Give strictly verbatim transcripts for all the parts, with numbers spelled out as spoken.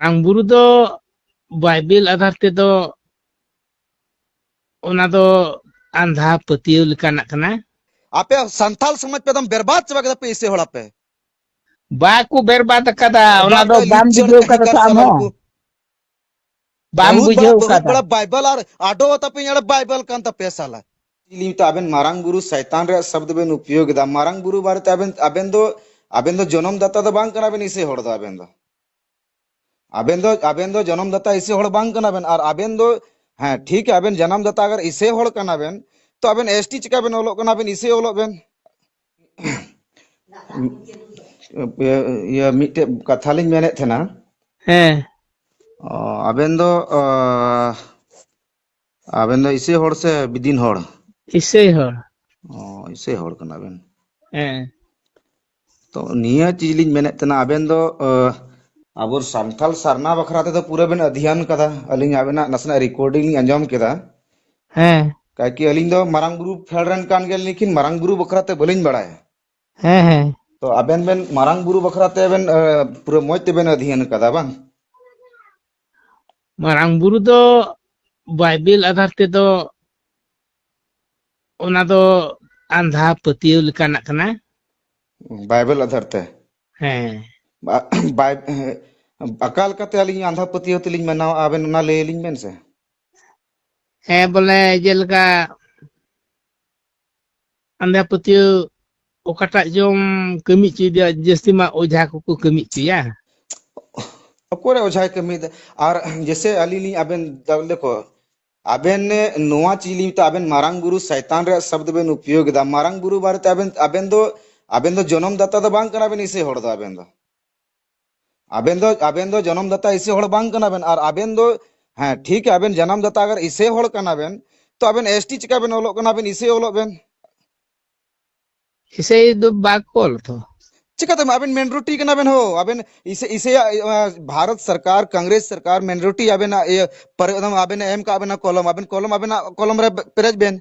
ᱢᱟᱨᱟᱝ ᱵᱩᱨᱩ ᱫᱚ ᱵᱟᱭᱵᱮᱞ ᱟᱫᱷᱟᱨ ᱛᱮᱫᱚ ᱚᱱᱟ ᱫᱚ ᱟᱸᱫᱷᱟ ᱯᱟᱹᱛᱭᱟᱹᱣ ᱞᱮᱠᱟᱱᱟᱜ ᱠᱟᱱᱟ᱾ ᱟᱯᱮ ᱥᱟᱱᱛᱟᱞ ᱥᱚᱢᱟᱡᱽ ᱯᱮ ᱮᱠᱫᱚᱢ ᱵᱮᱨᱵᱟᱫ ᱪᱟᱵᱟ ᱠᱮᱫᱟ ᱯᱮ ᱤᱥᱟᱹᱭ ᱦᱚᱲ ᱟᱯᱮ᱾ ᱵᱟᱠᱚ ᱵᱮᱨᱵᱟᱫ ᱟᱠᱟᱫᱟ, ᱚᱱᱟ ᱮᱠᱫᱚᱢ ᱫᱚ ᱯᱮ ᱵᱟᱢ ᱞᱤᱪᱟᱹᱲ ᱵᱩᱡᱷᱟᱹᱣ ᱠᱟᱫᱟ ᱛᱚ ᱟᱢ ᱦᱚᱸ᱾ ᱵᱟᱢ ᱵᱚᱦᱩᱛ ᱵᱟᱲᱟ, ᱵᱩᱡᱷᱟᱹᱣ ᱵᱚᱦᱩᱛ ᱠᱟᱫᱟ᱾ ᱵᱟᱲᱟ ᱵᱟᱭᱵᱮᱞ ᱟᱨ ᱟᱰᱚ ᱛᱟᱯᱮ ᱧᱟᱲᱟ ᱵᱟᱭᱵᱮᱞ ᱠᱟᱱ ᱛᱟᱯᱮᱭᱟ ᱥᱟᱞᱟ᱾ ᱪᱤᱞᱤ ᱛᱮ ᱟᱵᱮᱱ ᱢᱟᱨᱟᱝ ᱵᱩᱨᱩ ᱥᱟᱭᱛᱟᱱ ᱨᱮᱭᱟᱜ ᱥᱚᱵᱫ ᱵᱮᱱ ᱩᱯᱭᱳᱜ ᱮᱫᱟ? ᱢᱟᱨᱟᱝ ᱵᱩᱨᱩ ᱵᱟᱨᱮᱛᱮ ᱟᱵᱮᱱ, ᱟᱵᱮᱱ ᱫᱚ, ᱟᱵᱮᱱ ᱫᱚ ᱡᱚᱱᱚᱢ ᱫᱟᱛᱟ ᱫᱚ ᱵᱟᱝ ᱠᱟᱱᱟ ᱵᱮᱱ ᱤᱥᱟᱹᱭ ᱦᱚᱲ ᱫᱚ ᱟᱵᱮᱱ ᱫᱚ᱾ ᱟᱵᱮᱱ ᱫᱚ, ᱟᱵᱮᱱ ᱫᱚ ᱡᱚᱱᱚᱢ ᱫᱟᱛᱟ ᱤᱥᱟᱹᱭ ᱦᱚᱲ ᱵᱟᱝ ᱠᱟᱱᱟ ᱵᱮᱱ᱾ ᱟᱨ ᱟᱵᱮᱱ ᱫᱚ, ᱦᱮᱸ, ᱴᱷᱤᱠ, ᱟᱵᱮᱱ ᱡᱟᱱᱟᱢ ᱫᱟᱛᱟ ᱟᱜᱟᱨ ᱤᱥᱟᱹᱭ ᱦᱚᱲ ᱠᱟᱱᱟ ᱵᱮᱱ, ᱛᱚ ᱟᱵᱮᱱ S T ᱪᱤᱠᱟ ᱵᱮᱱ ᱚᱞᱚᱜ ᱠᱟᱱᱟ? ᱟᱵᱮᱱ ᱤᱥᱟᱹᱭ ᱚᱞᱚᱜ ᱵᱮᱱ᱾ ᱤᱭᱟᱹ, ᱤᱭᱟᱹ, ᱢᱤᱫᱴᱮᱡ ᱠᱟᱛᱷᱟ ᱞᱤᱧ ᱢᱮᱱᱮᱫ ᱛᱟᱦᱮᱱᱟ᱾ ᱦᱮᱸ᱾ ᱚ, ᱟᱵᱮᱱ ᱫᱚ, ᱚ, ᱟᱵᱮᱱ ᱫᱚ ᱤᱥᱟᱹᱭ ᱦᱚᱲ ᱥᱮ ᱵᱤᱫᱤᱱ ᱦᱚᱲ? ᱤᱥᱟᱹᱭ ᱦᱚᱲ᱾ ᱚ, ᱤᱥᱟᱹᱭ ᱦᱚᱲ ᱠᱟᱱᱟ ᱵᱮᱱ᱾ ᱦᱮᱸ᱾ ᱛᱚ ᱱᱤᱭᱟᱹ ᱪᱤᱡ ᱞᱤᱧ ᱢᱮᱱᱮᱫ ᱛᱟᱦᱮᱱᱟ, ᱟᱵᱮᱱ ᱫᱚ, ᱚ, ᱟᱵᱚ ᱥᱟᱱᱛᱟᱞ ᱥᱟᱨᱱᱟ ᱵᱟᱠᱷᱨᱟ ᱛᱮᱫᱚ ᱯᱩᱨᱟᱹ ᱵᱮᱱ ᱟᱫᱷᱭᱟᱱ ᱠᱟᱫᱟ᱾ ᱟᱹᱞᱤᱧ ᱟᱵᱮᱱᱟᱜ ᱱᱟᱥᱮᱱᱟᱜ recording ᱞᱤᱧ ᱟᱸᱡᱚᱢ ᱠᱮᱫᱟ᱾ ᱦᱮᱸ᱾ ᱠᱟᱭᱠᱤ ᱟᱹᱞᱤᱧ ᱫᱚ ᱢᱟᱨᱟᱝ ᱵᱩᱨᱩ ᱯᱷᱮᱰ ᱨᱮᱱ ᱠᱟᱱ ᱜᱮᱭᱟᱞᱤᱧ, ᱞᱮᱠᱤᱱ ᱢᱟᱨᱟᱝ ᱵᱩᱨᱩ ᱵᱟᱠᱷᱨᱟ ᱛᱮ ᱵᱟᱹᱞᱤᱧ ᱵᱟᱲᱟᱭᱟ᱾ ᱦᱮᱸ, ᱦᱮᱸ᱾ ᱛᱚ ᱟᱵᱮᱱ ᱵᱮᱱ ᱢᱟᱨᱟᱝ ᱵᱩᱨᱩ ᱵᱟᱠᱷᱨᱟ ᱛᱮ ᱵᱮᱱ, ᱮ, ᱯᱩᱨᱟᱹ ᱢᱚᱡᱽ ᱛᱮᱵᱮᱱ ᱟᱫᱷᱭᱟᱱ ᱠᱟᱫᱟ ᱵᱟᱝ? ᱢᱟᱨᱟᱝ ᱵᱩᱨᱩ ᱫᱚ ᱵᱟᱭᱵᱮᱞ ᱟᱫᱷᱟᱨ ᱛᱮᱫᱚ ᱚᱱᱟ ᱫᱚ ᱟᱸᱫᱷᱟ ᱯᱟᱹᱛᱭᱟᱹᱣ ᱞᱮᱠᱟᱱᱟᱜ ᱠᱟᱱᱟ᱾ ᱵᱟᱭᱵᱮᱞ ᱟᱫᱷᱟᱨ ᱛᱮ? ᱦᱮᱸ᱾ ᱵᱟ-, ᱵᱟᱭ-, ᱟᱠᱟ ᱞᱮᱠᱟᱛᱮ ᱟᱹᱞᱤᱧ ᱟᱸᱫᱷᱟ ᱯᱟᱹᱛᱭᱟᱹᱣ ᱛᱮᱞᱤᱧ ᱢᱟᱱᱟᱣᱟ, ᱟᱵᱮᱱ ᱚᱱᱟ ᱞᱟᱹᱭ ᱟᱹᱞᱤᱧ ᱵᱮᱱ ᱥᱮ᱾ ᱦᱮᱸ, ᱵᱚᱞᱮ ᱡᱮᱞᱮᱠᱟ ᱟᱸᱫᱷᱟ ᱯᱟᱹᱛᱭᱟᱹᱣ ᱚᱠᱟᱴᱟᱜ ᱪᱚᱢ ᱠᱟᱹᱢᱤ ᱦᱚᱪᱚᱭᱮᱫᱟ, ᱡᱟᱹᱥᱛᱤ ᱢᱟ ᱚᱡᱷᱟ ᱠᱚᱠᱚ ᱠᱟᱹᱢᱤ ᱦᱚᱪᱚᱭᱟ᱾ ᱚᱠᱚᱭ ᱨᱮ ᱚᱡᱷᱟᱭ ᱠᱟᱹᱢᱤᱭᱮᱫᱟ? ᱟᱨ ᱡᱮᱥᱮ ᱟᱹᱞᱤᱧ ᱞᱤᱧ, ᱟᱵᱮᱱ ᱫᱟ-, ᱫᱮᱠᱷᱚ, ᱟᱵᱮᱱ ᱱᱚᱣᱟ ᱪᱮᱫ ᱞᱤᱧ ᱢᱮᱛᱟᱜᱼᱟ, ᱟᱵᱮᱱ ᱢᱟᱨᱟᱝ ᱵᱩᱨᱩ ᱥᱟᱭᱛᱟᱱ ᱨᱮᱭᱟᱜ ᱥᱚᱵᱫ ᱵᱮᱱ ᱩᱯᱭᱳᱜᱽ ᱮᱫᱟ᱾ ᱢᱟᱨᱟᱝ ᱵᱩᱨᱩ ᱵᱟᱨᱮᱛᱮ ᱟᱵᱮᱱ, ᱟᱵᱮᱱ ᱫᱚ, ᱟᱵᱮᱱ ᱫᱚ ᱡᱚᱱᱚᱢ ᱫᱟᱛᱟ ᱫᱚ ᱵᱟᱝ ᱠᱟᱱᱟ ᱵᱮᱱ ᱤᱥᱟᱹᱭ ᱦᱚᱲ ᱫᱚ᱾ ᱟᱵᱮᱱ ᱫᱚ, ᱟᱵᱮᱱ ᱫᱚ, ᱟᱵᱮᱱ ᱫᱚ ᱡᱚᱱᱚᱢ ᱫᱟᱛᱟ ᱤᱥᱟᱹᱭ ᱦᱚᱲ ᱵᱟᱝ ᱠᱟᱱᱟ ᱵᱮᱱ᱾ ᱟᱨ ᱟᱵᱮᱱ ᱫᱚ, ᱦᱮᱸ, ᱴᱷᱤᱠ, ᱟᱵᱮᱱ ᱡᱟᱱᱟᱢ ᱫᱟᱛᱟ ᱟᱜᱟᱨ ᱤᱥᱟᱹᱭ ᱦᱚᱲ ᱠᱟᱱᱟ ᱵᱮᱱ, ᱛᱚ ᱟᱵᱮᱱ S T ᱪᱤᱠᱟ ᱵᱮᱱ ᱚᱞᱚᱜ ᱠᱟᱱᱟ? ᱟᱵᱮᱱ ᱤᱥᱟᱹᱭ ᱚᱞᱚᱜ ᱵᱮᱱ᱾ ᱤᱥᱟᱹᱭ ᱫᱚ ᱵᱟᱠᱚ ᱚᱞ ᱛᱚ᱾ ᱪᱤᱠᱟᱹᱛᱮ ᱟᱵᱮᱱ minority ᱠᱟᱱᱟ ᱵᱮᱱ ᱦᱳ? ᱟᱵᱮᱱ ᱤᱥᱟᱹ-, ᱤᱥᱟᱹᱭᱟᱜ, ᱮ, ᱵᱷᱟᱨᱚᱛ ᱥᱚᱨᱠᱟᱨ, ᱠᱚᱝᱜᱨᱮᱥ ᱥᱚᱨᱠᱟᱨ minority ᱟᱵᱮᱱᱟᱜ ᱤᱭᱟᱹ ᱯᱟᱨ-, ᱮᱠᱫᱚᱢ ᱟᱵᱮᱱ ᱮᱢ ᱠᱟᱜ ᱵᱮᱱᱟ ᱠᱚᱞᱚᱢ, ᱟᱵᱮᱱ ᱠᱚᱞᱚᱢ ᱟᱵᱮᱱᱟᱜ ᱠᱚᱞᱚᱢ ᱨᱮ ᱯᱮᱨᱮᱡ ᱵᱮᱱ᱾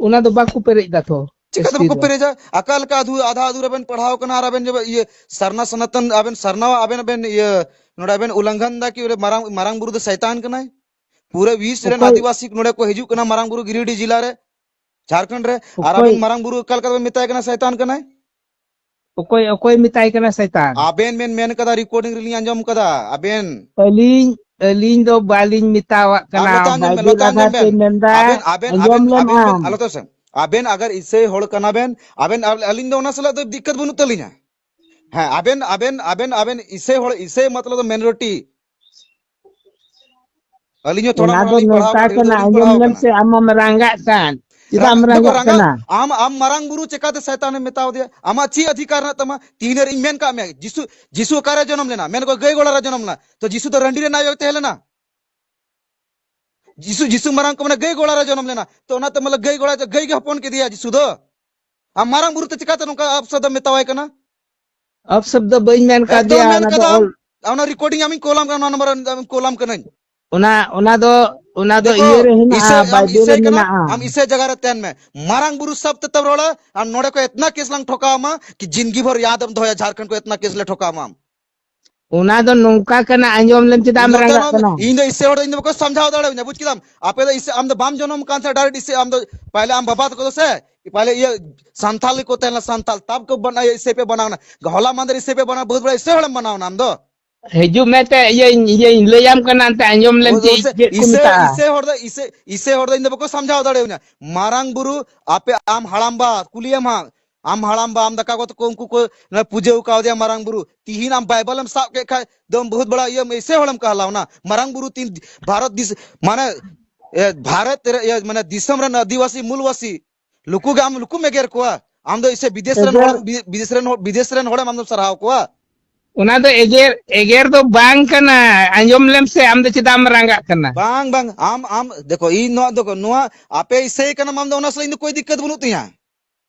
ᱚᱱᱟ ᱫᱚ ᱵᱟᱠᱚ ᱯᱮᱨᱮᱡ ᱫᱟ ᱛᱚ᱾ ᱪᱤᱠᱟᱹᱛᱮ ᱵᱟᱠᱚ ᱯᱮᱨᱮᱡᱟ? ᱟᱠᱟ ᱞᱮᱠᱟ ᱟᱫᱷᱩ-, ᱟᱫᱷᱟ ᱟᱫᱷᱩᱨᱟ ᱵᱮᱱ ᱯᱟᱲᱦᱟᱣ ᱠᱟᱱᱟ ᱟᱨ ᱟᱵᱮᱱ ᱡᱮ ᱤᱭᱟᱹ ᱥᱟᱨᱱᱟ ᱥᱚᱱᱟᱛᱚᱱ ᱟᱵᱮᱱ ᱥᱟᱨᱱᱟᱣᱟᱜ ᱟᱵᱮᱱ, ᱟᱵᱮᱱ ᱤᱭᱟᱹ ᱱᱚᱰᱮ ᱟᱵᱮᱱ ᱩᱞᱞᱚᱝᱜᱷᱚᱱ ᱫᱟ ᱠᱤ ᱵᱚᱞᱮ ᱢᱟᱨᱟᱝ, ᱢᱟᱨᱟᱝ ᱵᱩᱨᱩ ᱫᱚ ᱥᱟᱭᱛᱟᱱ ᱠᱟᱱᱟᱭ? ᱯᱩᱨᱟᱹ ᱵᱤᱥ ᱨᱮᱱ ᱚᱠᱚᱭ ᱟᱹᱫᱤᱵᱟᱹᱥᱤ ᱱᱚᱰᱮ ᱠᱚ ᱦᱤᱡᱩᱜ ᱠᱟᱱᱟ ᱢᱟᱨᱟᱝ ᱵᱩᱨᱩ ᱜᱤᱨᱤᱰᱤ ᱡᱮᱞᱟ ᱨᱮ, ᱡᱷᱟᱲᱠᱷᱚᱸᱰ ᱨᱮ, ᱟᱨ ᱚᱠᱚᱭ ᱟᱵᱮᱱ ᱢᱟᱨᱟᱝ ᱵᱩᱨᱩ ᱚᱠᱟ ᱞᱮᱠᱟ ᱵᱮᱱ ᱢᱮᱛᱟᱭ ᱠᱟᱱᱟ ᱥᱟᱭᱛᱟᱱ ᱠᱟᱱᱟᱭ? ᱚᱠᱚᱭ, ᱚᱠᱚᱭ ᱢᱮᱛᱟᱭ ᱠᱟᱱᱟ ᱥᱟᱭᱛᱟᱱ? ᱟᱵᱮᱱ ᱵᱮᱱ ᱢᱮᱱ ᱠᱟᱫᱟ, recording ᱨᱮᱞᱤᱧ ᱟᱸᱡᱚᱢ ᱠᱟᱫᱟ, ᱟᱵᱮᱱ᱾ ᱟᱹᱞᱤᱧ, ᱟᱹᱞᱤᱧ ᱫᱚ ᱵᱟᱹᱞᱤᱧ ᱢᱮᱛᱟᱣᱟᱜ ᱟᱨ ᱠᱟᱱᱟ, ᱱᱚᱛᱮ ᱟᱸᱡᱚᱢ ᱵᱮᱱ, ᱵᱟᱭᱵᱮᱞ ᱱᱚᱛᱮ ᱟᱫᱷᱟᱨ ᱟᱸᱡᱚᱢ ᱛᱮ ᱵᱮᱱ᱾ ᱢᱮᱱᱫᱟ, ᱟᱵᱮᱱ, ᱟᱵᱮᱱ, ᱟᱸᱡᱚᱢ ᱟᱵᱮᱱ, ᱞᱮᱢ ᱟᱵᱮᱱ ᱵᱮᱱ, ᱟᱢ᱾ ᱟᱞᱚ ᱛᱚ ᱥᱮ, ᱟᱵᱮᱱ ᱟᱜᱟᱨ ᱤᱥᱟᱹᱭ ᱦᱚᱲ ᱠᱟᱱᱟ ᱵᱮᱱ, ᱟᱵᱮᱱ, ᱟᱹᱞᱤᱧ ᱫᱚ ᱚᱱᱟ ᱥᱟᱞᱟᱜ ᱫᱚ ᱫᱤᱠᱠᱟᱛ ᱵᱟᱹᱱᱩᱜ ᱛᱟᱹᱞᱤᱧᱟ᱾ ᱦᱮᱸ, ᱟᱵᱮᱱ, ᱟᱵᱮᱱ, ᱟᱵᱮᱱ, ᱟᱵᱮᱱ ᱤᱥᱟᱹᱭ ᱦᱚᱲ, ᱤᱥᱟᱹᱭ ᱢᱚᱛᱞᱚᱵ ᱫᱚ ᱢᱮᱱ ᱨᱚᱴᱤ᱾ ᱟᱹᱞᱤᱧ ᱦᱚᱸ ᱛᱷᱚᱲᱟ ᱚᱱᱟ ᱢᱚᱲᱟ ᱫᱚ ᱞᱤᱧ ᱯᱟᱲᱦᱟᱣ ᱱᱚᱝᱠᱟ ᱠᱟᱱᱟ, ᱤᱱᱟᱹᱜ ᱠᱟᱱᱟ, ᱫᱚ ᱵᱟᱹᱞᱤᱧ ᱟᱢ ᱯᱟᱲᱦᱟᱣ ᱮᱢ ᱞᱮᱢ ᱠᱟᱱᱟ᱾ ᱥᱮ ᱟᱢ ᱢᱟᱢ ᱨᱟᱸᱜᱟᱜ ᱠᱟᱱ᱾ ᱪᱮᱫᱟᱜ ᱨᱟᱸᱜᱟᱜ ᱮᱢ ᱫᱚᱠᱚ ᱨᱟᱸᱜᱟᱜ ᱨᱟᱸᱜᱟᱜ, ᱠᱟᱱᱟ? ᱟᱢ, ᱟᱢ ᱢᱟᱨᱟᱝ ᱵᱩᱨᱩ ᱪᱮᱠᱟᱛᱮ ᱥᱟᱭᱛᱟᱱᱮᱢ ᱢᱮᱛᱟᱣ ᱫᱮᱭᱟ? ᱟᱢᱟᱜ ᱪᱮᱫ ᱚᱫᱷᱤᱠᱟᱨ ᱦᱮᱱᱟᱜ ᱛᱟᱢᱟ? ᱛᱤᱦᱤᱧ ᱨᱮ ᱤᱧ ᱢᱮᱱ ᱠᱟᱜ ᱢᱮᱭᱟ, ᱡᱤᱥᱩ, ᱡᱤᱥᱩ ᱚᱠᱟᱨᱮ ᱡᱚᱱᱚᱢ ᱞᱮᱱᱟ? ᱢᱮᱱ ᱠᱚ ᱜᱟᱹᱭ ᱜᱚᱲᱟ ᱨᱮ ᱡᱚᱱᱚᱢ ᱞᱮᱱᱟ᱾ ᱛᱚ ᱡᱤᱥᱩ ᱫᱚ ᱨᱟᱺᱰᱤ ᱨᱮᱱ ᱟᱭᱳ ᱛᱟᱦᱮᱸ ᱞᱮᱱᱟ? ᱡᱤᱥᱩ, ᱡᱤᱥᱩ ᱢᱟᱨᱟᱝ ᱠᱚ ᱢᱮᱱᱟ ᱜᱟᱹᱭ ᱜᱚᱲᱟ ᱨᱮ ᱡᱚᱱᱚᱢ ᱞᱮᱱᱟ᱾ ᱛᱚ ᱚᱱᱟᱛᱮ ᱢᱟᱱᱮ ᱜᱟᱹᱭ ᱜᱚᱲᱟ, ᱜᱟᱹᱭ ᱜᱮ ᱦᱚᱯᱚᱱ ᱠᱮᱫᱮᱭᱟ ᱡᱤᱥᱩ ᱫᱚ᱾ ᱟᱢ ᱢᱟᱨᱟᱝ ᱵᱩᱨᱩ ᱛᱮ ᱪᱤᱠᱟᱛᱮ ᱱᱚᱝᱠᱟ ᱟᱯᱥᱚᱵᱫ ᱮᱢ ᱢᱮᱛᱟᱣᱟᱭ ᱠᱟᱱᱟ? ᱟᱯᱥᱚᱵᱫ ᱵᱟᱹᱧ ᱢᱮᱱ ᱮᱠᱫᱚᱢ ᱠᱟᱫᱮᱭᱟ, ᱢᱮᱱ ᱚᱱᱟ ᱫᱚ ᱠᱟᱫᱟᱢ᱾ ᱚᱞ ᱚᱱᱟ recording ᱟᱢᱤᱧ ᱠᱳᱞᱟᱢ ᱠᱟᱱᱟ, ᱱᱚᱣᱟ ᱱᱚᱢᱵᱚᱨ ᱟᱢᱤᱧ ᱠᱳᱞᱟᱢ ᱠᱟᱹᱱᱟᱹᱧ᱾ ᱚᱱᱟ, ᱚᱱᱟ ᱫᱚ, ᱚᱱᱟ ᱫᱚ ᱫᱮᱠᱷᱚ, ᱤᱭᱟᱹ ᱨᱮ ᱦᱮᱱᱟᱜᱼᱟ, ᱤᱥᱟᱹᱭ, ᱟᱢ ᱵᱟᱭᱵᱮᱞ ᱨᱮ ᱤᱥᱟᱹᱭ ᱠᱟᱱᱟᱢ, ᱢᱮᱱᱟᱜᱼᱟ᱾ ᱟᱢ ᱤᱥᱟᱹᱭ ᱡᱟᱭᱜᱟ ᱨᱮ ᱛᱟᱦᱮᱱ ᱢᱮ᱾ ᱢᱟᱨᱟᱝ ᱵᱩᱨᱩ ᱥᱟᱵ ᱛᱮ ᱛᱟᱢ ᱨᱚᱲᱟ, ᱟᱨ ᱱᱚᱰᱮ ᱠᱷᱚᱱ ᱮᱛᱱᱟ case ᱞᱟᱝ ᱴᱷᱚᱠᱟᱣ ᱟᱢᱟ ᱠᱤ ᱡᱤᱱᱫᱜᱤ ᱵᱷᱚᱨ ᱭᱟᱫ ᱮᱢ ᱫᱚᱦᱚᱭᱟ, ᱡᱷᱟᱨᱠᱷᱚᱸᱰ ᱠᱷᱚᱱ ᱮᱛᱱᱟ case ᱞᱮ ᱴᱷᱚᱠᱟᱣ ᱟᱢᱟ ᱟᱢ᱾ ᱚᱱᱟ ᱫᱚ ᱱᱚᱝᱠᱟ ᱠᱟᱱᱟ, ᱟᱸᱡᱚᱢ ᱞᱮᱢ, ᱪᱮᱫᱟᱜ ᱮᱢ ᱱᱚᱛᱮ ᱨᱟᱸᱜᱟᱜ ᱱᱚ-, ᱠᱟᱱᱟ? ᱤᱧ ᱫᱚ ᱤᱥᱟᱹᱭ ᱦᱚᱲ ᱫᱚ ᱤᱧ ᱫᱚ ᱵᱟᱠᱚ ᱥᱟᱢᱡᱷᱟᱣ ᱫᱟᱲᱮᱭᱟᱹᱧᱟ, ᱵᱩᱡ ᱠᱮᱫᱟᱢ? ᱟᱯᱮ ᱫᱚ ᱤᱥᱟᱹᱭ, ᱟᱢ ᱫᱚ ᱵᱟᱢ ᱡᱚᱱᱚᱢ ᱠᱟᱱ ᱛᱟᱦᱮᱸ, direct ᱤᱥᱟᱹᱭ, ᱟᱢ ᱫᱚ ᱯᱟᱦᱞᱮ ᱟᱢ ᱵᱟᱵᱟ ᱛᱟᱠᱚ ᱫᱚ ᱥᱮ, ᱯᱟᱦᱞᱮ ᱤᱭᱟᱹ ᱥᱟᱱᱛᱟᱞ ᱜᱮᱠᱚ ᱛᱟᱦᱮᱸ ᱞᱮᱱᱟ, ᱥᱟᱱᱛᱟᱞ᱾ ᱛᱟᱵ ᱠᱚ ᱵᱟᱱᱟ-, ᱤᱭᱟᱹ ᱤᱥᱟᱹᱭ ᱯᱮ ᱵᱟᱱᱟᱣ ᱮᱱᱟ᱾ ᱦᱚᱞᱟ ᱢᱟᱦᱫᱮᱨ ᱤᱥᱟᱹᱭ ᱯᱮ ᱵᱟᱱᱟᱣ, ᱵᱚᱦᱩᱛ ᱵᱚᱲᱟ ᱤᱥᱟᱹᱭ ᱦᱚᱲᱮᱢ ᱵᱟᱱᱟᱣ ᱮᱱᱟ ᱟᱢ ᱫᱚ᱾ ᱦᱤᱡᱩᱜ ᱢᱮ ᱛᱮ, ᱤᱭᱟᱹᱧ, ᱤᱭᱟᱹᱧ ᱞᱟᱹᱭᱟᱢ ᱠᱟᱱᱟ ᱛᱮ, ᱟᱸᱡᱚᱢ ᱞᱮᱢ ᱚ, ᱪᱮᱫ, ᱚ, ᱥᱮ ᱪᱮᱫ ᱠᱚ ᱤᱥᱟᱹᱭ, ᱢᱮᱛᱟᱜᱼᱟ? ᱤᱥᱟᱹᱭ ᱦᱚᱲ ᱫᱚ, ᱤᱥᱟᱹᱭ, ᱤᱥᱟᱹᱭ ᱦᱚᱲ ᱫᱚ ᱤᱧ ᱫᱚ ᱵᱟᱠᱚ ᱥᱟᱢᱡᱷᱟᱣ ᱫᱟᱲᱮᱭᱟᱹᱧᱟ᱾ ᱢᱟᱨᱟᱝ ᱵᱩᱨᱩ, ᱟᱯᱮ, ᱟᱢ ᱦᱟᱲᱟᱢᱵᱟ, ᱠᱩᱞᱤᱭᱮᱢ ᱦᱟᱸᱜ᱾ ᱟᱢ ᱦᱟᱲᱟᱢᱵᱟ, ᱟᱢ ᱫᱟᱠᱟ ᱠᱚ ᱛᱟᱠᱚ ᱩᱱᱠᱩ ᱠᱚ ᱚᱱᱟ ᱯᱩᱡᱟᱹ ᱠᱟᱣᱫᱮᱭᱟ ᱢᱟᱨᱟᱝ ᱵᱩᱨᱩ᱾ ᱛᱤᱦᱤᱧ ᱟᱢ ᱵᱟᱭᱵᱮᱞ ᱮᱢ ᱥᱟᱵ ᱠᱮᱫ ᱠᱷᱟᱡ ᱫᱚᱢ ᱵᱚᱦᱩᱛ ᱵᱟᱲᱟ ᱤᱭᱟᱹ ᱤᱥᱟᱹᱭ ᱦᱚᱲᱮᱢ ᱠᱟᱦᱞᱟᱣᱱᱟ᱾ ᱢᱟᱨᱟᱝ ᱵᱩᱨᱩ ᱛᱤᱱ ᱵᱷᱟᱨᱚᱛ ᱫᱤᱥ-, ᱢᱟᱱᱮ, ᱮ, ᱵᱷᱟᱨᱚᱛ ᱨᱮ, ᱤᱭᱟᱹ, ᱢᱟᱱᱮ ᱫᱤᱥᱚᱢ ᱨᱮᱱ ᱟᱹᱫᱤᱵᱟᱹᱥᱤ ᱢᱩᱞᱵᱟᱥᱤ ᱞᱩᱠᱩ ᱜᱮ ᱟᱢ ᱞᱩᱠᱩᱢ ᱮᱜᱮᱨ ᱠᱚᱣᱟ᱾ ᱟᱢ ᱫᱚ ᱤᱥᱟᱹ ᱵᱤᱫᱮᱥ ᱨᱮᱱ ᱦᱚᱲ, ᱮᱜᱮᱨ ᱵᱤ-, ᱵᱤᱫᱮᱥ ᱨᱮᱱ ᱦᱚᱲ, ᱵᱤᱫᱮᱥ ᱨᱮᱱ ᱦᱚᱲᱮᱢ ᱟᱢ ᱫᱚᱢ ᱥᱟᱨᱦᱟᱣ ᱠᱚᱣᱟ᱾ ᱚᱱᱟ ᱫᱚ ᱮᱜᱮᱨ, ᱮᱜᱮᱨ ᱫᱚ ᱵᱟᱝ ᱠᱟᱱᱟ᱾ ᱟᱸᱡᱚᱢ ᱞᱮᱢ ᱥᱮ, ᱟᱢ ᱫᱚ ᱪᱮᱫᱟᱜ ᱮᱢ ᱨᱟᱸᱜᱟᱜ ᱠᱟᱱᱟ? ᱵᱟᱝ, ᱵᱟᱝ, ᱟᱢ, ᱟᱢ, ᱫᱮᱠᱷᱚ, ᱤᱧ ᱱᱚᱣᱟ ᱫᱮᱠᱷᱚ, ᱱᱚᱣᱟ ᱟᱯᱮ ᱤᱥᱟᱹᱭ ᱠᱟᱱᱟᱢ ᱟᱢ ᱫᱚ, ᱚᱱᱟ ᱥᱟᱞᱟᱜ ᱤᱧ ᱫᱚ ᱠᱳᱭ ᱫᱤᱠᱠᱟᱛ ᱵᱟᱹᱱᱩᱜ ᱛᱤᱧᱟ᱾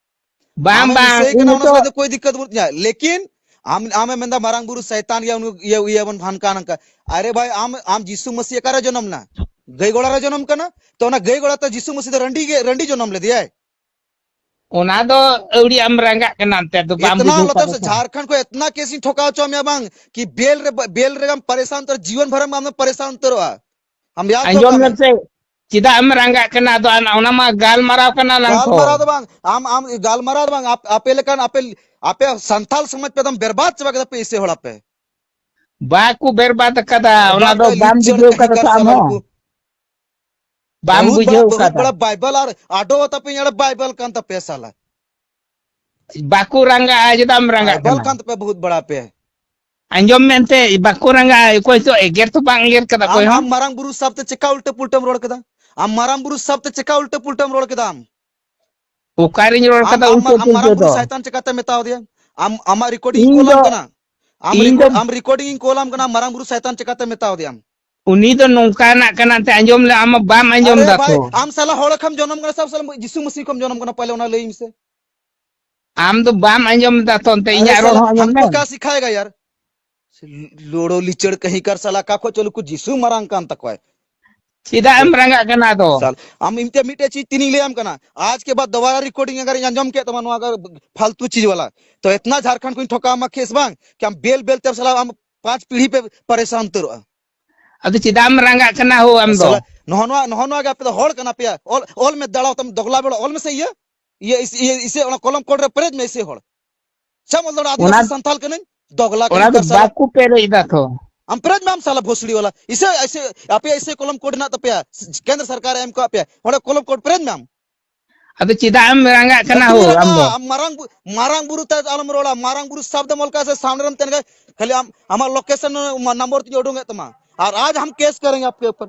ᱵᱟᱝ, ᱟᱢᱮᱢ ᱵᱟᱝ, ᱤᱥᱟᱹᱭ ᱤᱧ ᱠᱟᱱᱟ, ᱚᱱᱟ ᱱᱤᱛᱚᱜ ᱥᱟᱞᱟᱜ ᱫᱚ ᱠᱳᱭ ᱫᱤᱠᱠᱟᱛ ᱵᱟᱹᱱᱩᱜ ᱛᱤᱧᱟ᱾ ᱞᱮᱠᱤᱱ ᱟᱢ, ᱟᱢᱮᱢ ᱢᱮᱱᱫᱟ ᱢᱟᱨᱟᱝ ᱵᱩᱨᱩ ᱥᱟᱭᱛᱟᱱ ᱜᱮᱭᱟ, ᱩᱱᱤ ᱤᱭᱟᱹ, ᱤᱭᱟᱹ ᱵᱚᱱ ᱦᱟᱱᱠᱟ ᱱᱟᱝᱠᱟ᱾ ᱟᱨᱮ ᱵᱷᱟᱭ, ᱟᱢ, ᱟᱢ ᱡᱤᱥᱩ ᱢᱟᱹᱥᱤ ᱚᱠᱟᱨᱮ ᱡᱚᱱᱚᱢ ᱞᱮᱱᱟ? ᱜᱟᱹᱭ ᱜᱚᱲᱟ ᱨᱮ ᱡᱚᱱᱚᱢ ᱠᱟᱱᱟ᱾ ᱛᱚ ᱚᱱᱟ ᱜᱟᱹᱭ ᱜᱚᱲᱟ ᱛᱮ ᱡᱤᱥᱩ ᱢᱟᱹᱥᱤ ᱫᱚ ᱨᱟᱺᱰᱤ ᱜᱮ, ᱨᱟᱺᱰᱤ ᱡᱚᱱᱚᱢ ᱞᱮᱫᱮᱭᱟᱭ᱾ ᱚᱱᱟ ᱫᱚ ᱟᱹᱣᱲᱤ ᱟᱢ ᱨᱟᱸᱜᱟᱜ ᱠᱟᱱᱟ, ᱮᱱᱛᱮ ᱫᱚ ᱵᱟᱢ ᱮᱛᱱᱟ ᱵᱩᱡᱷᱟᱹᱣ ᱟᱞᱚᱛᱮ ᱠᱟᱫᱟ ᱥᱮ, ᱛᱚ᱾ ᱡᱷᱟᱨᱠᱷᱚᱸᱰ ᱠᱷᱚᱱ ᱮᱛᱱᱟ ᱠᱮᱥ ᱤᱧ ᱴᱷᱚᱠᱟᱣ ᱦᱚᱪᱚ ᱢᱮᱭᱟ ᱵᱟᱝ, ᱠᱤ ᱵᱮᱞ ᱨᱮ, ᱵᱮᱞ ᱨᱮᱜᱮᱢ ᱯᱟᱨᱮᱥᱟᱱ ᱩᱛᱟᱹᱨ, ᱡᱤᱭᱚᱱ ᱵᱷᱚᱨ ᱟᱢ ᱯᱟᱨᱮᱥᱟᱱ ᱩᱛᱟᱹᱨᱚᱜᱼᱟ᱾ ᱟᱢ ᱭᱟᱫ ᱫᱚᱦᱚ ᱟᱸᱡᱚᱢ ᱠᱟᱜ ᱢᱮ᱾ ᱢᱮᱥᱮ, ᱪᱮᱫᱟᱜ ᱮᱢ ᱨᱟᱸᱜᱟᱜ ᱠᱟᱱᱟ? ᱟᱫᱚ ᱚᱱᱟ, ᱚᱱᱟ ᱢᱟ ᱜᱟᱞᱢᱟᱨᱟᱣ ᱠᱟᱱᱟ ᱞᱟᱝ ᱛᱚ᱾ ᱜᱟᱞᱢᱟᱨᱟᱣ ᱫᱚ ᱵᱟᱝ, ᱟᱢ, ᱟᱢ ᱜᱟᱞᱢᱟᱨᱟᱣ ᱫᱚ ᱵᱟᱝ, ᱟᱯ-, ᱟᱯᱮ ᱞᱮᱠᱟᱱ, ᱟᱯᱮ, ᱟᱯᱮ ᱥᱟᱱᱛᱟᱞ ᱥᱚᱢᱟᱡᱽ ᱯᱮ ᱮᱠᱫᱚᱢ ᱵᱮᱨᱵᱟᱫ ᱪᱟᱵᱟ ᱠᱮᱫᱟ ᱯᱮ ᱤᱥᱮ ᱦᱚᱲ ᱟᱯᱮ᱾ ᱵᱟᱠᱚ ᱵᱮᱨᱵᱟᱫ ᱟᱠᱟᱫᱟ, ᱚᱱᱟ ᱫᱚ ᱵᱟᱢ ᱵᱩᱡᱷᱟᱹᱣ ᱠᱟᱫᱟ ᱛᱚ ᱟᱢ ᱦᱚᱸ᱾ ᱵᱟᱢ ᱵᱩᱡᱷᱟᱹᱣ ᱠᱟᱫᱟ᱾ ᱵᱟᱭᱵᱮᱞ ᱟᱨ ᱟᱰᱚ ᱛᱟᱯᱮ ᱟᱨ ᱵᱟᱭᱵᱮᱞ ᱠᱟᱱ ᱛᱟᱯᱮᱭᱟ ᱥᱟᱞᱟ᱾ ᱵᱟᱠᱚ ᱨᱟᱸᱜᱟᱜᱼᱟ, ᱪᱮᱫᱟᱜ ᱮᱢ ᱨᱟᱸᱜᱟᱜ ᱵᱟᱭᱵᱮᱞ ᱠᱟᱱᱟ? ᱠᱟᱱ ᱛᱟᱯᱮᱭᱟ ᱵᱚᱦᱩᱛ ᱵᱟᱲᱟ ᱯᱮ᱾ ᱟᱸᱡᱚᱢ ᱢᱮᱱᱛᱮ ᱵᱟᱠᱚ ᱨᱟᱸᱜᱟᱜᱼᱟ, ᱚᱠᱚᱭ ᱪᱚ ᱮᱜᱮᱨ ᱛᱚ ᱵᱟᱝ ᱮᱜᱮᱨ ᱠᱟᱫᱟ ᱚᱠᱚᱭ ᱟᱢ, ᱦᱚᱸ᱾ ᱟᱢ ᱢᱟᱨᱟᱝ ᱵᱩᱨᱩ ᱥᱟᱵ ᱛᱮ ᱪᱮᱠᱟ ᱩᱞᱴᱟᱹ ᱯᱩᱞᱴᱟᱹᱢ ᱨᱚᱲ ᱠᱮᱫᱟ? ᱟᱢ ᱢᱟᱨᱟᱝ ᱵᱩᱨᱩ ᱥᱟᱵ ᱛᱮ ᱪᱮᱠᱟ ᱩᱞᱴᱟᱹ ᱯᱩᱞᱴᱟᱹᱢ ᱨᱚᱲ ᱠᱮᱫᱟ ᱟᱢ? ᱚᱠᱟᱨᱤᱧ ᱨᱚᱲ ᱟᱢ, ᱠᱟᱫᱟ ᱟᱢ, ᱩᱞᱴᱟᱹ ᱟᱢ ᱯᱩᱞᱴᱟᱹ ᱢᱟᱨᱟᱝ ᱵᱩᱨᱩ ᱫᱚ? ᱥᱟᱭᱛᱟᱱ ᱪᱮᱠᱟᱛᱮ ᱢᱮᱛᱟᱣ ᱫᱮᱭᱟ? ᱟᱢ, ᱟᱢᱟᱜ ᱨᱮᱠᱚᱨᱰᱤᱝ ᱤᱧ ᱠᱚᱞᱟᱢ ᱫᱚ, ᱠᱟᱱᱟ᱾ ᱟᱢ ᱤᱧ ᱫᱚ ᱨᱮᱠᱚᱨᱰ, ᱟᱢ ᱨᱮᱠᱚᱨᱰᱤᱝ ᱤᱧ ᱠᱚᱞᱟᱢ ᱠᱟᱱᱟ, ᱢᱟᱨᱟᱝ ᱵᱩᱨᱩ ᱥᱟᱭᱛᱟᱱ ᱪᱮᱠᱟᱛᱮ ᱢᱮᱛᱟᱣ ᱫᱮᱭᱟᱢ? ᱩᱱᱤ ᱫᱚ ᱱᱚᱝᱠᱟᱱᱟᱜ ᱠᱟᱱᱟ ᱛᱮ ᱟᱸᱡᱚᱢ ᱞᱮ, ᱟᱢ ᱢᱟ ᱵᱟᱢ ᱟᱸᱡᱚᱢ ᱟᱨᱮ ᱫᱟ ᱵᱷᱟᱭ, ᱛᱚ᱾ ᱟᱢ ᱥᱟᱞᱟ ᱦᱚᱲ ᱠᱷᱟᱢ ᱡᱚᱱᱚᱢ ᱠᱟᱱᱟ ᱥᱮ ᱟᱢ ᱥᱟᱞᱟ ᱡᱤᱥᱩ ᱢᱟᱹᱥᱤ ᱠᱷᱚᱢ ᱡᱚᱱᱚᱢ ᱠᱟᱱᱟ? ᱯᱟᱞᱮ ᱚᱱᱟ ᱞᱟᱹᱭ ᱢᱮᱥᱮ᱾ ᱟᱢ ᱫᱚ ᱵᱟᱢ ᱟᱸᱡᱚᱢ ᱫᱟ ᱛᱚ, ᱚᱱᱛᱮ ᱟᱨᱮ ᱤᱧᱟᱹᱜ ᱨᱚᱲ ᱥᱟᱞᱟ, ᱦᱚᱸ ᱟᱸᱡᱚᱢ ᱢᱮ᱾ ᱦᱟᱢᱠᱚ ᱠᱟ ᱥᱤᱠᱷᱟᱭᱮᱜᱟ ᱭᱟᱨ? ᱞᱳᱲᱳ ᱞᱤᱪᱟᱹᱲ ᱠᱟᱹᱦᱤ ᱠᱟᱨ ᱥᱟᱞᱟ, ᱚᱠᱟ ᱠᱷᱚᱡ ᱪᱚ ᱱᱩᱠᱩ ᱡᱤᱥᱩ ᱢᱟᱨᱟᱝ ᱠᱟᱱ ᱛᱟᱠᱚᱣᱟᱭ᱾ ᱪᱮᱫᱟᱜ ᱮᱢ ᱨᱟᱸᱜᱟᱜ ᱠᱟᱱᱟ ᱟᱫᱚ? ᱥᱟᱞ, ᱟᱢ ᱤᱧ ᱛᱮ ᱢᱤᱫᱴᱮᱡ ᱪᱤᱡ ᱛᱤᱱᱤᱧ ᱞᱟᱹᱭᱟᱢ ᱠᱟᱱᱟ, ᱟᱡ ᱠᱮ ᱵᱟᱫ ᱫᱚᱵᱟᱨᱟ ᱨᱮᱠᱚᱨᱰᱤᱝ ᱟᱜᱟᱨ ᱤᱧ ᱟᱸᱡᱚᱢ ᱠᱮᱫ ᱛᱟᱢᱟ ᱱᱚᱣᱟ ᱯᱷᱟᱞᱛᱩ ᱪᱤᱡ ᱣᱟᱞᱟ, ᱛᱚ ᱮᱛᱱᱟ ᱡᱷᱟᱨᱠᱷᱚᱸᱰ ᱠᱷᱚᱱ ᱴᱷᱚᱠᱟᱣ ᱟᱢᱟ ᱠᱮᱥ ᱵᱟᱝ, ᱠᱤ ᱟᱢ ᱵᱮᱞ ᱵᱮᱞ ᱛᱮ ᱥᱟᱞᱟ ᱟᱢ ᱯᱟᱸᱪ ᱯᱤᱲᱦᱤ ᱯᱮ ᱯᱟᱨᱮᱥᱟᱱ ᱩᱛᱟᱹᱨᱚᱜᱼᱟ᱾ ᱟᱫᱚ ᱪᱮᱫᱟᱜ ᱮᱢ ᱨᱟᱸᱜᱟᱜ ᱠᱟᱱᱟ ᱦᱳ ᱟᱢ ᱫᱚ? ᱥᱟᱞᱟ, ᱱᱚᱜᱼᱚ ᱱᱚᱣᱟ, ᱱᱚᱜᱼᱚ ᱱᱚᱣᱟ ᱜᱮ ᱟᱯᱮ ᱫᱚ ᱦᱚᱲ ᱠᱟᱱᱟ ᱯᱮᱭᱟ? ᱚᱞ, ᱚᱞ ᱢᱮ, ᱫᱟᱲᱟ ᱛᱟᱢ ᱫᱚᱜᱽᱞᱟ ᱵᱮᱲᱟ ᱚᱞ ᱢᱮᱥᱮ ᱤᱭᱟᱹ᱾ ᱤᱭᱟᱹ, ᱤᱥ-, ᱤᱭᱟᱹ, ᱤᱥᱮ ᱚᱱᱟ ᱠᱚᱞᱚᱢ ᱠᱚᱰ ᱨᱮ ᱯᱮᱨᱮᱡ ᱢᱮ ᱤᱥᱮ ᱦᱚᱲ᱾ ᱪᱮᱫ ᱮᱢ ᱚᱞ ᱫᱟᱲᱮᱭᱟᱜᱼᱟ? ᱚᱱᱟ, ᱟᱹᱫᱤᱵᱟᱹᱥᱤ ᱥᱟᱱᱛᱟᱞ ᱠᱟᱹᱱᱟᱹᱧ, ᱫᱚᱜᱽᱞᱟ ᱚᱱᱟ ᱠᱟᱹᱱᱟᱹᱧ ᱫᱚ ᱠᱟᱨ ᱥᱟᱞᱟ᱾ ᱵᱟᱠᱚ ᱯᱮᱨᱮᱡ ᱮᱫᱟ ᱛᱚ᱾ ᱟᱢ ᱯᱮᱨᱮᱡ ᱢᱮ ᱟᱢ ᱥᱟᱞᱟ ᱵᱷᱳᱥᱲᱤ ᱣᱟᱞᱟ᱾ ᱤᱥᱮ, ᱤᱥᱮ, ᱟᱯᱮᱭᱟᱜ ᱤᱥᱮ ᱠᱚᱞᱚᱢ ᱠᱚᱰ ᱦᱮᱱᱟᱜ ᱛᱟᱯᱮᱭᱟ, ᱥ-, ᱠᱮᱱᱫᱨᱚ ᱥᱚᱨᱠᱟᱨ ᱮ ᱮᱢ ᱠᱟᱜ ᱯᱮᱭᱟ, ᱚᱸᱰᱮ ᱠᱚᱞᱚᱢ ᱠᱚᱰ ᱯᱮᱨᱮᱡ ᱢᱮ ᱟᱢ᱾ ᱟᱫᱚ ᱪᱮᱫᱟᱜ ᱮᱢ ᱨᱟᱸᱜᱟᱜ ᱠᱟᱱᱟ ᱦᱳ ᱟᱢ ᱫᱚ? ᱟᱢ ᱢᱟᱨᱟᱝ ᱵᱩ-, ᱢᱟᱨᱟᱝ ᱵᱩᱨᱩ ᱛᱮ ᱟᱞᱚᱢ ᱨᱚᱲᱟ, ᱢᱟᱨᱟᱝ ᱵᱩᱨᱩ ᱥᱟᱵ ᱫᱚᱢ ᱚᱞ ᱠᱟᱜᱼᱟ ᱥᱮ ᱥᱟᱢᱱᱮ ᱨᱮᱢ ᱛᱟᱦᱮᱱ ᱠᱷᱟᱡ ᱠᱷᱟᱹᱞᱤ ᱟᱢ, ᱟᱢᱟᱜ ᱞᱳᱠᱮᱥᱚᱱ ᱱᱟᱢᱵᱟᱨ ᱛᱮᱜᱮ ᱩᱰᱩᱝᱮᱫ ᱛᱟᱢᱟ, ᱟᱨ ᱟᱡ ᱦᱟᱢ ᱠᱮᱥ ᱠᱟᱨᱮᱝᱜᱮ ᱟᱯᱠᱮ ᱩᱯᱚᱨ᱾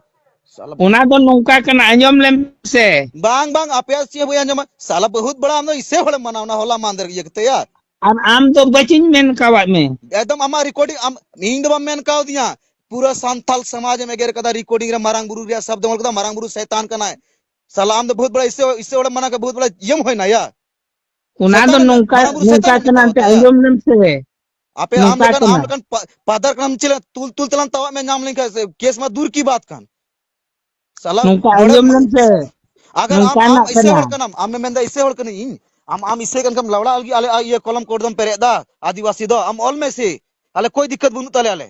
ᱥᱟᱞᱟ ᱚᱱᱟ ᱫᱚ ᱱᱚᱝᱠᱟ ᱠᱟᱱᱟ, ᱟᱸᱡᱚᱢ ᱞᱮᱢ ᱥᱮ᱾ ᱵᱟᱝ, ᱵᱟᱝ, ᱟᱯᱮᱭᱟᱜ ᱪᱮᱫ ᱵᱟᱹᱧ ᱟᱸᱡᱚᱢᱟ᱾ ᱥᱟᱞᱟ ᱵᱚᱦᱩᱛ ᱵᱟᱲᱟ ᱟᱢ ᱫᱚ ᱤᱥᱮ ᱦᱚᱲᱮᱢ ᱢᱟᱱᱟᱣ ᱚᱱᱟ ᱦᱚᱞᱟ ᱢᱟᱦᱫᱮᱨ ᱤᱭᱟᱹ ᱠᱟᱛᱮ ᱭᱟᱨ᱾ ᱟᱨ ᱟᱢ ᱫᱚ ᱵᱟᱹᱪᱤᱧ ᱢᱮᱱ ᱠᱟᱣᱟᱫ ᱢᱮ᱾ ᱮᱠᱫᱚᱢ ᱟᱢᱟᱜ ᱨᱮᱠᱚᱨᱰᱤᱝ, ᱟᱢ, ᱤᱧ ᱫᱚ ᱵᱟᱢ ᱢᱮᱱ ᱠᱟᱣᱫᱤᱧᱟ᱾ ᱯᱩᱨᱟᱹ ᱥᱟᱱᱛᱟᱞ ᱥᱚᱢᱟᱡᱽ ᱮᱢ ᱮᱜᱮᱨ ᱠᱟᱫᱟ, ᱨᱮᱠᱚᱨᱰᱤᱝ ᱨᱮ ᱢᱟᱨᱟᱝ ᱵᱩᱨᱩ ᱨᱮᱭᱟᱜ ᱥᱟᱵ ᱫᱚᱢ ᱚᱞ ᱠᱟᱫᱟ, ᱢᱟᱨᱟᱝ ᱵᱩᱨᱩ ᱥᱮᱛᱟᱱ ᱠᱟᱱᱟᱭ᱾ ᱥᱟᱞᱟ ᱟᱢ ᱫᱚ ᱵᱚᱦᱩᱛ ᱵᱟᱲᱟ ᱤᱥᱮ, ᱤᱥᱮ ᱦᱚᱲᱮᱢ ᱢᱟᱱᱟᱣ ᱠᱮᱫ, ᱵᱚᱦᱩᱛ ᱵᱟᱲᱟ ᱤᱭᱟᱹᱢ ᱦᱩᱭᱱᱟ ᱭᱟ᱾ ᱚᱱᱟ ᱫᱚ ᱥᱮᱛᱟᱱ ᱮᱢ, ᱱᱚᱝᱠᱟ, ᱢᱟᱨᱟᱝ ᱵᱩᱨᱩ ᱥᱮᱛᱟᱱ ᱱᱚᱝᱠᱟ ᱮᱢ ᱠᱟᱱᱟ ᱢᱮᱛᱟᱣ ᱮᱱᱛᱮ, ᱫᱮᱭᱟ᱾ ᱟᱸᱡᱚᱢ ᱞᱮᱢ ᱥᱮ᱾ ᱟᱯᱮ ᱟᱢ ᱱᱚᱝᱠᱟ ᱞᱮᱠᱟᱱ, ᱠᱟᱱᱟ᱾ ᱟᱢ ᱞᱮᱠᱟᱱ ᱯᱟ-, ᱯᱟᱫᱟᱨ ᱠᱟᱱᱟᱢ, ᱪᱮᱫ ᱞᱮᱠᱟ ᱛᱩᱞ, ᱛᱩᱞ ᱛᱮᱞᱟᱝ ᱛᱟᱣᱟᱜ ᱢᱮ, ᱧᱟᱢ ᱞᱮᱱᱠᱷᱟᱡ ᱥᱮ, ᱠᱮᱥ ᱢᱟ ᱫᱩᱨ ᱠᱤ ᱵᱟᱛ ᱠᱟᱱ᱾ ᱥᱟᱞᱟ ᱱᱚᱝᱠᱟ ᱱᱚᱰᱮ ᱟᱸᱡᱚᱢ ᱢᱟ-, ᱞᱮᱢ ᱥᱮ᱾ ᱟᱜᱟᱨ ᱟᱢ, ᱱᱚᱝᱠᱟᱱᱟᱜ ᱟᱢ ᱤᱥᱮ ᱠᱟᱱᱟ᱾ ᱦᱚᱲ ᱠᱟᱱᱟᱢ, ᱟᱢᱮᱢ ᱢᱮᱱᱫᱟ ᱤᱥᱮ ᱦᱚᱲ ᱠᱟᱹᱱᱟᱹᱧ ᱤᱧ, ᱟᱢ, ᱟᱢ ᱤᱥᱟᱹᱭ ᱠᱟᱱ ᱠᱷᱟᱱ ᱞᱟᱣᱲᱟ ᱞᱟᱹᱜᱤᱫ ᱟᱞᱮ, ᱟ, ᱤᱭᱟᱹ ᱠᱚᱞᱚᱢ ᱠᱚ ᱮᱠᱫᱚᱢ ᱯᱮᱨᱮᱡ ᱫᱟ, ᱟᱹᱫᱤᱵᱟᱹᱥᱤ ᱫᱚ᱾ ᱟᱢ ᱚᱞ ᱢᱮ ᱤᱥᱟᱹᱭ, ᱟᱞᱮ ᱠᱚᱭ ᱫᱤᱠᱠᱟᱛ ᱵᱟᱹᱱᱩᱜ ᱛᱟᱞᱮ ᱟᱞᱮ᱾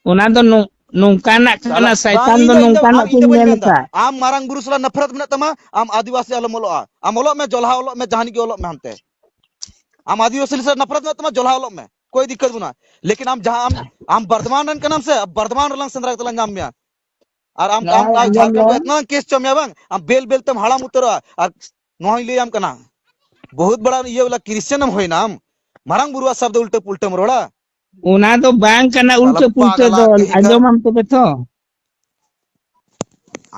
ᱚᱱᱟ ᱫᱚ ᱱᱚ-, ᱱᱚᱝᱠᱟᱱᱟᱜ ᱠᱟᱱᱟ, ᱥᱟᱞᱟ, ᱥᱟᱭᱛᱟᱱ ᱤᱧ ᱫᱚ ᱫᱚ, ᱤᱧ ᱫᱚ, ᱱᱚᱝᱠᱟᱱᱟᱜ ᱟᱢ, ᱤᱧ ᱫᱚ ᱠᱚᱧ ᱵᱟᱹᱧ ᱢᱮᱱ ᱢᱮᱱᱫᱟ᱾ ᱟᱠᱟᱫ᱾ ᱟᱢ ᱢᱟᱨᱟᱝ ᱵᱩᱨᱩ ᱥᱟᱞᱟᱜ ᱱᱟᱯᱷᱨᱟᱛ ᱢᱮᱱᱟᱜ ᱛᱟᱢᱟ, ᱟᱢ ᱟᱹᱫᱤᱵᱟᱹᱥᱤ ᱟᱞᱚᱢ ᱚᱞᱚᱜᱼᱟ᱾ ᱟᱢ ᱚᱞᱚᱜ ᱢᱮ, ᱡᱚᱞᱦᱟ ᱚᱞᱚᱜ ᱢᱮ, ᱡᱟᱦᱟᱱᱤᱡ ᱜᱮ ᱚᱞᱚᱜ ᱢᱮ ᱦᱟᱱᱛᱮ᱾ ᱟᱢ ᱟᱹᱫᱤᱵᱟᱹᱥᱤ ᱥᱟᱞᱟᱜ ᱱᱟᱯᱷᱨᱟᱛ ᱢᱮᱱᱟᱜ ᱛᱟᱢᱟ, ᱡᱚᱞᱦᱟ ᱚᱞᱚᱜ ᱢᱮ, ᱠᱚᱭ ᱫᱤᱠᱠᱟᱛ ᱵᱟᱹᱱᱩᱜᱼᱟ᱾ ᱞᱮᱠᱤᱱ ᱟᱢ ᱡᱟᱦᱟᱸ, ᱟᱢ, ᱟᱢ ᱵᱚᱨᱫᱷᱚᱢᱟᱱ ᱨᱮᱱ ᱠᱟᱱᱟᱢ ᱥᱮ, ᱵᱚᱨᱫᱷᱚᱢᱟᱱ ᱨᱮᱞᱟᱝ ᱥᱮᱸᱫᱽᱨᱟ ᱠᱟᱛᱮ ᱞᱟᱝ ᱧᱟᱢ ᱢᱮᱭᱟ᱾ ᱟᱨ ᱟᱢ, ᱟᱢ, ᱱᱚᱜᱼᱚᱭ ᱟᱢ ᱟᱸᱡᱚᱢ ᱡᱷᱟᱲᱠᱷᱚᱸᱰ ᱢᱮ᱾ ᱠᱷᱚᱱ ᱮᱛᱱᱟ ᱠᱮᱥ ᱪᱚ ᱢᱮᱭᱟ ᱵᱟᱝ, ᱟᱢ ᱵᱮᱞ ᱵᱮᱞ ᱛᱮᱢ ᱦᱟᱲᱟᱢ ᱩᱛᱟᱹᱨᱚᱜᱼᱟ᱾ ᱟᱨ ᱱᱚᱣᱟᱧ ᱞᱟᱹᱭᱟᱢ ᱠᱟᱱᱟ, ᱵᱚᱦᱩᱛ ᱵᱟᱲᱟ ᱤᱭᱟᱹ ᱵᱟᱞᱟ ᱠᱨᱤᱥᱪᱟᱱ ᱮᱢ ᱦᱩᱭᱱᱟᱢ, ᱢᱟᱨᱟᱝ ᱵᱩᱨᱩᱣᱟᱜ ᱥᱟᱵ ᱫᱚ ᱩᱞᱴᱟᱹ ᱯᱩᱞᱴᱟᱹᱢ ᱨᱚᱲᱟ᱾ ᱚᱱᱟ ᱫᱚ ᱵᱟᱝ ᱠᱟᱱᱟ, ᱥᱟᱞᱟ ᱩᱞᱴᱟᱹ ᱯᱩᱞᱴᱟᱹ ᱯᱟᱜᱽᱞᱟ ᱫᱚ᱾ ᱠᱟᱹᱦᱤ ᱠᱟᱱ᱾ ᱟᱸᱡᱚᱢᱟᱢ ᱛᱚᱵᱮ ᱛᱚ᱾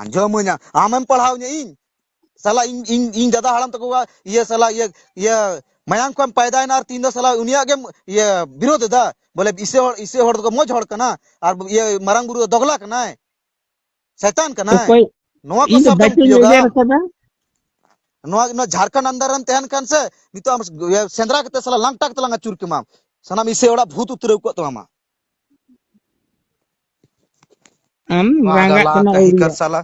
ᱟᱸᱡᱚᱢᱟᱹᱧ, ᱟᱢᱮᱢ ᱯᱟᱲᱦᱟᱣ ᱧᱟ ᱤᱧ? ᱥᱟᱞᱟ ᱤᱧ, ᱤᱧ, ᱤᱧ ᱫᱟᱫᱟ ᱦᱟᱲᱟᱢ ᱛᱟᱠᱚᱣᱟᱜ ᱤᱭᱟᱹ, ᱥᱟᱞᱟ ᱤᱭᱟᱹ, ᱤᱭᱟᱹ ᱢᱟᱭᱟᱝ ᱠᱷᱚᱱ ᱯᱟᱭᱫᱟᱭᱮᱱᱟ ᱟᱨ ᱛᱤᱦᱤᱧ ᱫᱚ ᱥᱟᱞᱟ ᱩᱱᱤᱭᱟᱜ ᱜᱮᱢ ᱤᱭᱟᱹ ᱵᱤᱨᱳᱫ ᱮᱫᱟ᱾ ᱵᱚᱞᱮ ᱤᱥᱟᱹᱭ ᱦᱚᱲ, ᱤᱥᱟᱹᱭ ᱦᱚᱲ ᱫᱚᱠᱚ ᱢᱚᱡᱽ ᱦᱚᱲ ᱠᱟᱱᱟ ᱟᱨ ᱤᱭᱟᱹ ᱢᱟᱨᱟᱝ ᱵᱩᱨᱩ ᱫᱚ ᱫᱚᱜᱽᱞᱟ ᱠᱟᱱᱟᱭ, ᱥᱟᱭᱛᱟᱱ ᱠᱟᱱᱟᱭ᱾ ᱚᱠᱚᱭ? ᱱᱚᱣᱟ ᱠᱚ ᱤᱧ ᱫᱚ ᱥᱟᱵᱫᱚᱢ ᱵᱟᱹᱪᱩᱧ ᱩᱯᱭᱳᱜᱟ᱾ ᱮᱜᱮᱨ ᱟᱠᱟᱫᱟ᱾ ᱱᱚᱣᱟ, ᱱᱚᱣᱟ ᱡᱷᱟᱲᱠᱷᱚᱸᱰ under ᱨᱮᱢ ᱛᱟᱦᱮᱱ ᱠᱷᱟᱱ ᱥᱮ, ᱱᱤᱛᱚᱜ ᱟᱢ ᱤᱭᱟᱹ ᱥᱮᱸᱫᱽᱨᱟ ᱠᱟᱛᱮ ᱥᱟᱞᱟ ᱞᱟᱝᱴᱟ ᱠᱟᱛᱮ ᱞᱟᱝ ᱟᱹᱪᱩᱨ ᱠᱮᱢᱟ᱾ ᱥᱟᱱᱟᱢ ᱤᱥᱟᱹᱭ ᱚᱲᱟᱜ ᱵᱷᱩᱛ ᱩᱛᱨᱟᱹᱣ ᱠᱚᱜ ᱛᱟᱢᱟ ᱟᱢᱟᱜ᱾ ᱟᱢ ᱨᱟᱸᱜᱟᱜ ᱯᱟᱜᱽᱞᱟ ᱠᱟᱱᱟ ᱠᱟᱹᱦᱤ ᱠᱟᱨ ᱟᱹᱣᱨᱤᱭᱟᱜ᱾ ᱥᱟᱞᱟ᱾